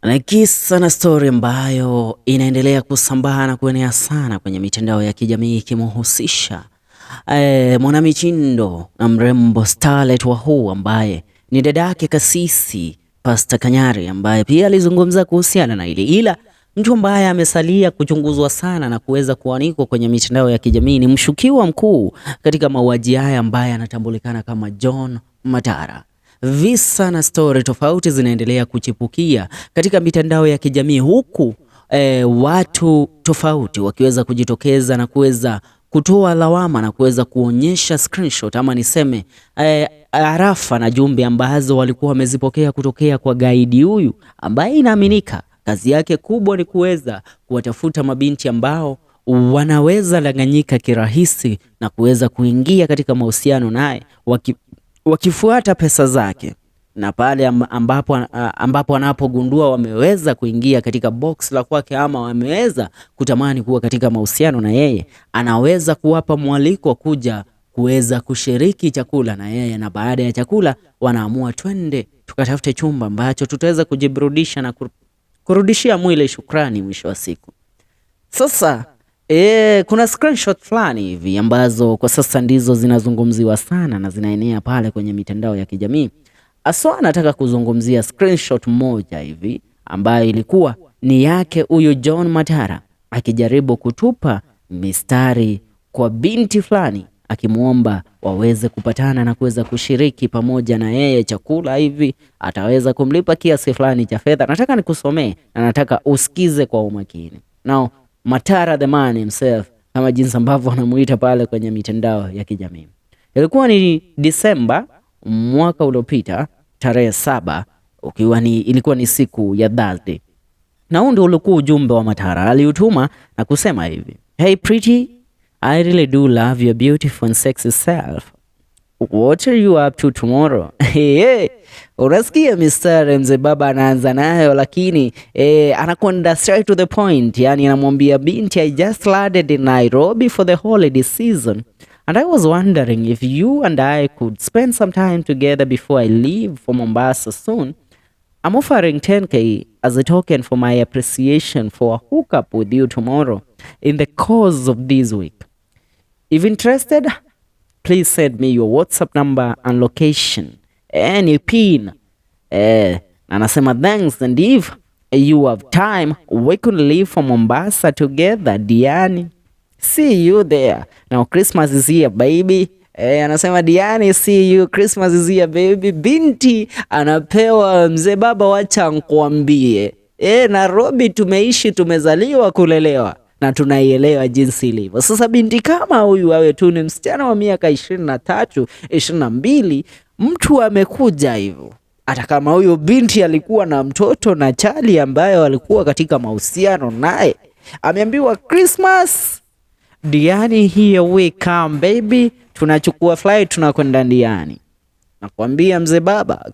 Na kisa na stori ambayo inaendelea kusambaa na kuenea sana kwenye mitandao ya kijamii ikimhusisha mwanamichindo na mrembo Starlet Wahu ambaye ni dada yake kasisi Pastor Kanyari ambaye pia alizungumza kuhusiana na hili, ila mtu ambaye amesalia kuchunguzwa sana na kuweza kuanikwa kwenye mitandao ya kijamii ni mshukiwa mkuu katika mauaji haya ambaye anatambulikana kama John Matara. Visa na stori tofauti zinaendelea kuchipukia katika mitandao ya kijamii huku watu tofauti wakiweza kujitokeza na kuweza kutoa lawama na kuweza kuonyesha screenshot ama niseme arafa na jumbe ambazo walikuwa wamezipokea kutokea kwa gaidi huyu ambaye inaaminika kazi yake kubwa ni kuweza kuwatafuta mabinti ambao wanaweza danganyika kirahisi na kuweza kuingia katika mahusiano naye wakifuata pesa zake na pale ambapo anapogundua wameweza kuingia katika box la kwake ama wameweza kutamani kuwa katika mahusiano na yeye, anaweza kuwapa mwaliko kuja kuweza kushiriki chakula na yeye, na baada ya chakula wanaamua twende tukatafute chumba ambacho tutaweza kujiburudisha na kurudishia mwili shukrani mwisho wa siku. Sasa kuna screenshot fulani hivi ambazo kwa sasa ndizo zinazungumziwa sana na zinaenea pale kwenye mitandao ya kijamii. Aswa anataka kuzungumzia screenshot moja hivi ambayo ilikuwa ni yake huyu John Matara akijaribu kutupa mistari kwa binti fulani akimwomba waweze kupatana na kuweza kushiriki pamoja na yeye chakula hivi, ataweza kumlipa kiasi fulani cha fedha. Nataka nikusomee na nataka usikize kwa umakini. Now, Matara the man himself, kama jinsi ambavyo wanamuita pale kwenye mitandao ya kijamii. Ilikuwa ni Disemba mwaka uliopita tarehe 7, ilikuwa ni siku ya Thursday. Na huu ndio ulikuwa ujumbe wa Matara aliutuma na kusema hivi: Hey pretty, I really do love your beautiful and sexy self. What are you up to tomorrow? Hey, unasikia mistari mzee baba anaanza nayo, lakini anakwenda straight to the point. Yani anamwambia binti, I just landed in Nairobi for the holiday season and I was wondering if you and I could spend some time together before I leave for Mombasa soon. I'm offering 10K as a token for my appreciation for a hookup with you tomorrow in the course of this week. If interested, please send me your WhatsApp number and location. Any pin. Anasema thanks, and if you have time, we could leave for Mombasa together, Diani. See you there. Now Christmas is here, baby. Anasema Diani, see you, Christmas is here, baby. Binti anapewa mzee baba, wacha nkwambie. Nairobi tumeishi, tumezaliwa, kulelewa na tunaielewa jinsi ilivyo. Sasa binti kama huyu awe tu ni msichana wa miaka 23, 22, mtu amekuja hivyo. Hata kama huyo binti alikuwa na mtoto na chali ambayo alikuwa katika mahusiano naye, ameambiwa Christmas Diani, here we come baby, tunachukua flight tunakwenda Diani. Nakwambia mzee baba,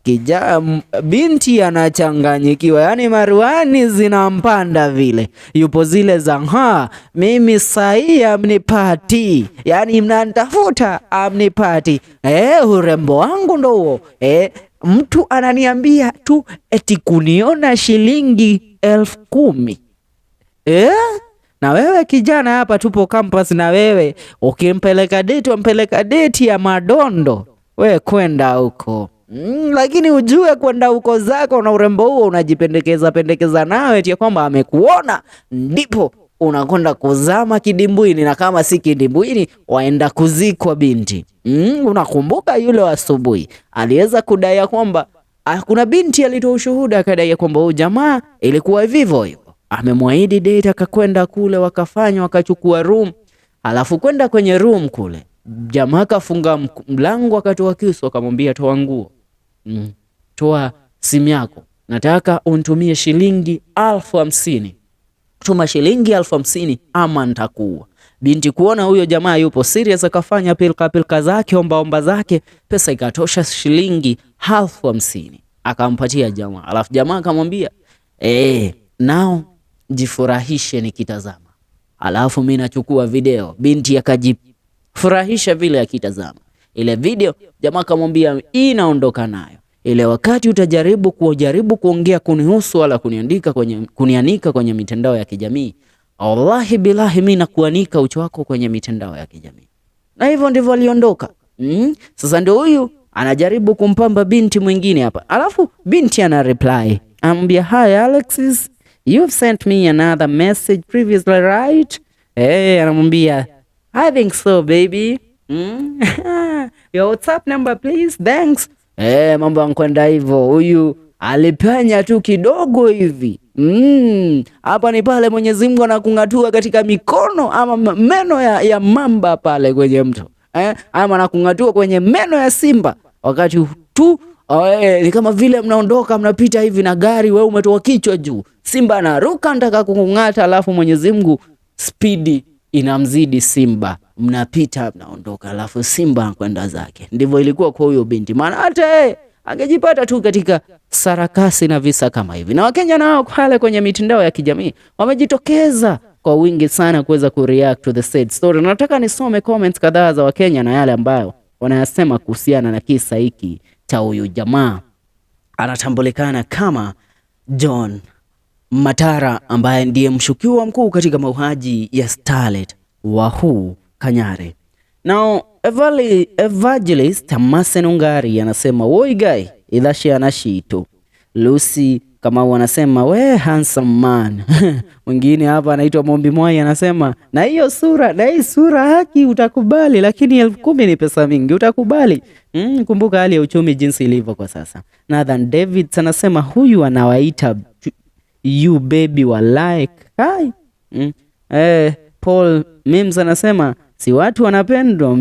binti anachanganyikiwa, yani maruani zinampanda vile, yupo zile za ha, mimi sahi amnipati, yani mnanitafuta amnipati, urembo wangu ndo huo, mtu ananiambia tu eti kuniona shilingi 10,000. Na wewe kijana hapa tupo campus na wewe ukimpeleka date wampeleka date ya madondo, we kwenda huko. Lakini ujue kwenda huko zako na urembo huo unajipendekeza pendekeza nawe eti kwamba amekuona, ndipo unakwenda kuzama kidimbwini, na kama si kidimbwini waenda kuzikwa binti. Unakumbuka yule wa asubuhi aliweza kudai kwamba kuna binti alitoa ushuhuda akadai kwamba huyu jamaa ilikuwa vivyo hivyo, amemwahidi date akakwenda kule, wakafanya wakachukua room, alafu kwenda kwenye room kule jamaa kafunga mlango akatoa kisu akamwambia toa nguo, toa simu yako, nataka unitumie shilingi 50,000, tuma shilingi 50,000 ama nitakuua. Binti kuona huyo jamaa yupo serious akafanya pilka pilka zake, omba omba zake, pesa ikatosha shilingi 50,000 akampatia jamaa. Alafu jamaa akamwambia nao jifurahishe nikitazama, alafu mimi nachukua video. Binti akajifurahisha vile akitazama ile video, jamaa akamwambia hii naondoka nayo. Ile wakati utajaribu kujaribu kuongea kunihusu wala kuniandika kwenye kunianika kwenye mitandao ya kijamii, wallahi bilahi mimi nakuanika uchi wako kwenye mitandao ya kijamii. Na hivyo ndivyo aliondoka. Sasa ndio huyu anajaribu kumpamba binti mwingine hapa, alafu binti ana reply, anamwambia, "Hi Alexis, you've sent me another message previously, right?" Anamwambia, "I think so, baby. Your WhatsApp number, please, thanks." Mambo yankwenda hivyo. Huyu alipenya tu kidogo hivi. Hapa ni pale Mwenyezi Mungu anakung'atua katika mikono ama meno ya mamba pale kwenye mto. Ama anakung'atua kwenye meno ya simba wakati tu ni kama vile mnaondoka mnapita hivi na gari, wewe umetoa kichwa juu, simba anaruka anataka kukung'ata, alafu Mwenyezi Mungu spidi inamzidi simba, mnapita mnaondoka, alafu simba kwenda zake. Ndivyo ilikuwa kwa huyo binti, maana hata yeye angejipata tu katika sarakasi na visa kama hivi. Na Wakenya nao pale kwenye mitandao ya kijamii wamejitokeza kwa wingi sana kuweza kureact to the said story. Nataka nisome comments kadhaa za Wakenya na yale ambayo wanayasema kuhusiana na kisa hiki cha huyu jamaa anatambulikana kama John Matara ambaye ndiye mshukiwa mkuu katika mauaji ya Starlet Wahu Kanyari. Now, Evangelist Masen Ungari anasema, "Woi guy idhashi anashito." Lucy Kamau anasema, "We handsome man." Mwingine hapa anaitwa Mombi Mwai anasema, "Na hiyo sura, na hii sura haki utakubali, lakini 10,000 ni pesa mingi, utakubali?" Kumbuka hali ya uchumi jinsi ilivyo kwa sasa. Nathan Davids anasema, "Huyu anawaita you baby wa like hi." Paul Mims anasema, "Si watu wanapendwa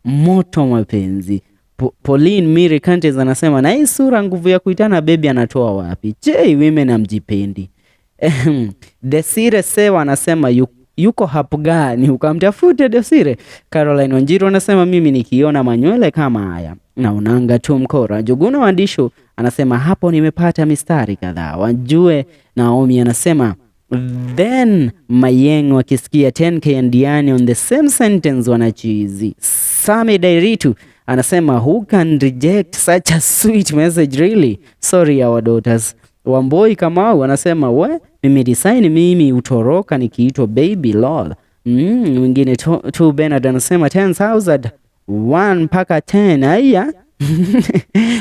moto mapenzi." Pauline Miri Kantes anasema, "Na hii sura nguvu ya kuitana baby anatoa wapi? Je, women amjipendi?" Desire Sewa anasema, "Yuko hapo gani ukamtafute Desire." Caroline Wanjiru anasema, "Mimi nikiona manywele kama haya naonanga tu mkora." Juguna Wandisho anasema, "Hapo nimepata mistari kadhaa wajue." Naomi anasema, "Then Mayeng wakisikia 10K and Diani on the same sentence wanachizi." Sami Dairitu anasema, "Who can reject such a sweet message, really? Sorry, our daughters." Wamboi Kamau anasema, "We mimi design mimi utoroka nikiitwa baby, lol." Mwingine tu Bernard anasema, 10,000 1 mpaka 10 haya.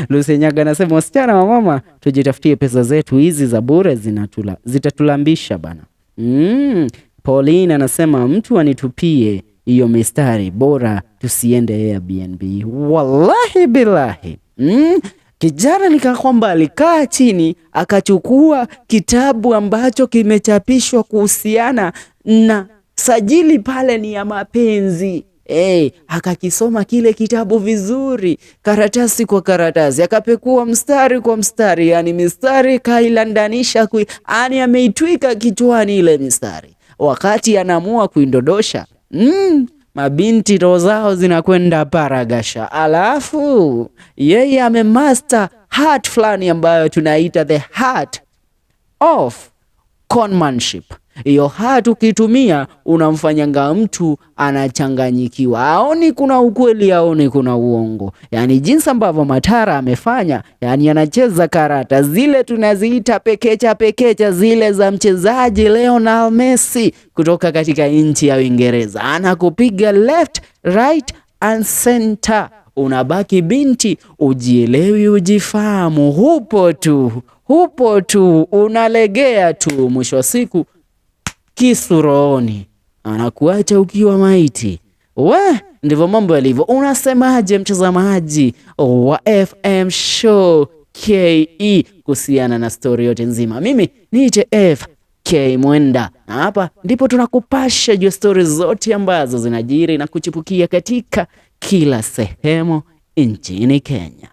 Lusenyaga anasema, "Wasichana wa mama tujitafutie pesa zetu, hizi za bure zinatula zitatulambisha bana." Pauline anasema, "Mtu anitupie hiyo mistari, bora tusiende Airbnb." Wallahi bilahi. Kijana nika kwamba alikaa chini akachukua kitabu ambacho kimechapishwa kuhusiana na sajili pale ni ya mapenzi. Hey, akakisoma kile kitabu vizuri, karatasi kwa karatasi, akapekua mstari kwa mstari, yani mistari kailandanisha, yani ameitwika kichwani ile mistari. Wakati anaamua kuindodosha, mabinti roho zao zinakwenda paragasha, alafu yeye amemaster art fulani ambayo tunaita the art of conmanship. Hiyo art ukitumia unamfanyanga mtu anachanganyikiwa, aoni kuna ukweli, aoni kuna uongo. Yani jinsi ambavyo Matara amefanya, yani anacheza karata zile tunaziita pekecha pekecha, zile za mchezaji Lionel Messi kutoka katika nchi ya Uingereza, anakupiga left, right and center, unabaki binti ujielewi, ujifahamu, hupo tu, hupo tu, unalegea tu, mwisho wa siku kisu rohoni, anakuacha ukiwa maiti. We, ndivyo mambo yalivyo. Unasemaje mtazamaji wa FM Show KE kuhusiana na stori yote nzima? Mimi niite FK Mwenda, na hapa ndipo tunakupasha juu stori zote ambazo zinajiri na kuchipukia katika kila sehemu nchini Kenya.